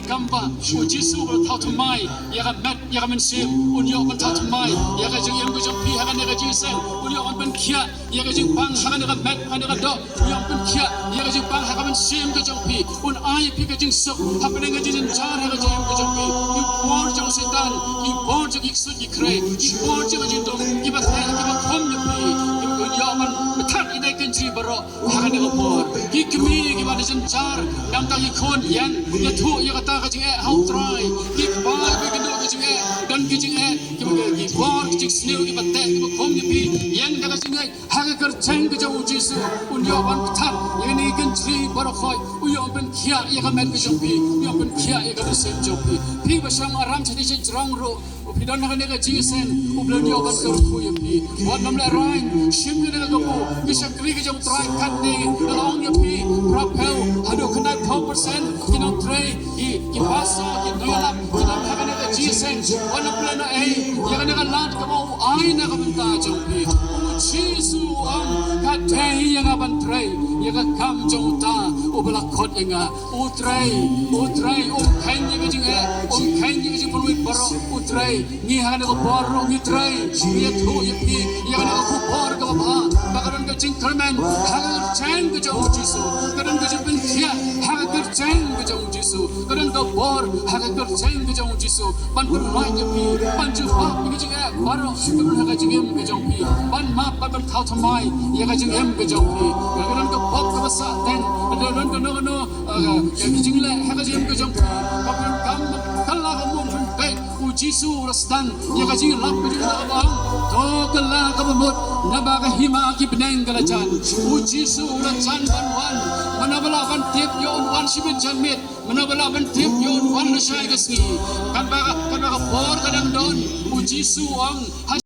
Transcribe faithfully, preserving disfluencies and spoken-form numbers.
Kam ba u Jisu u thaw thymmai ïa ka met ïa ka mynsiem, un ïoh ban thaw thymmai ïa ka jingim ka jong phi ha kane ka jingïaseng, un ïoh ban pynkhiah ïa ka jingpang ha kane ka met ha kane ka doh, un ïoh ban pynkhiah ïa ka jingpang ha ka mynsiem ka jong phi, un ai phi ka jingsuk hapdeng ka jingjynjar ha ka jingim ka jong phi. Ki bor jong Soitan, ki bor jong ki ksuid ki khrei, ki bor jong ka jingdum, kiba teh kiba khum ïa phi, un ïoh ban pynkhiah ïa ka jingim baroh. Ha kane ka por ki kmie kiba da jynjar, namar ki khun ïeng, ïathuh ïa kata ka jingeh ha u Trai. Ki kpa kiba kynduh ka jingeh, don ki jingeh, kiba ki bor ki jingsniew kiba teh kiba khum ïa phi, ïeng da ka jingeh ha ka kyrteng ka jong u Jisu. Un ïoh ban pynkhiah ïa kane ka jingim baroh khoit, un ïoh ban pynkhiah ïa ka met ka jong phi, un ïoh ban pynkhiah ïa ka mynsiem jong phi. Phi ba shong aram sha shnong ruh, phi don ha kane ka jingïaseng, U Blei un ïoh ban kyrkhu ïa phi. Wat nym lehraiñ, shim ïa kane ka kabu, ki shakri ki jong u Trai katne, nga la ong ïa phi, phraphew haduh khyndai phew percent ki nongtrei, ki, ki pastor, ki nongïalap, ki don ha kane ka jingïaseng. Wat nym lehraiñ ïa kane ka lad kaba u ai na ka bynta jong phi. U Jisu u ong, ka dei ïa nga ban trei ïa ka kam jong uta uba la khot ïa nga. U Trai, u Trai, um kheiñ ïa ka jingeh, um kheiñ ïa ka jingpynwit baroh, u Trai. Ngi ha kane ka por ruh ngi trei, ngi ïathuh ïa phi ïa kane ka khubor kaba bha, ba ka don ka jingkyrmen ha ka kyrteng ka jong u Jisu, ka don ka jingpynkhiah ha ka kyrteng ka jong u Jisu, ka don ka bor ha ka kyrteng ka jong u Jisu, ban pynlait ïa phi, ban jubab ïa ka jingeh baroh ka don ha ka jingim ka jong phi, ban map, ban, ban thaw thymmai ïa ka jingim ka jong phi. Ka don ka pop kaba sah teng, ka don kano kano, ah, ka jingleh ha ka jingim ka jong phi, ka pyndonkam, ka la ka mut pynbeit. U Jisu u la sdang ïa ka jinglap ka jong u, u la ong, to kylla kaba mut, naba ka hima ki bneng ka la jan. U Jisu u la jan ban wan. Mano ba lah ban tip ïoh un wan shibit janmiet, mano ba lah ban tip ïoh un wan lashai ka sngi. Katba, katba ka por ka dang don, u Jisu u ong,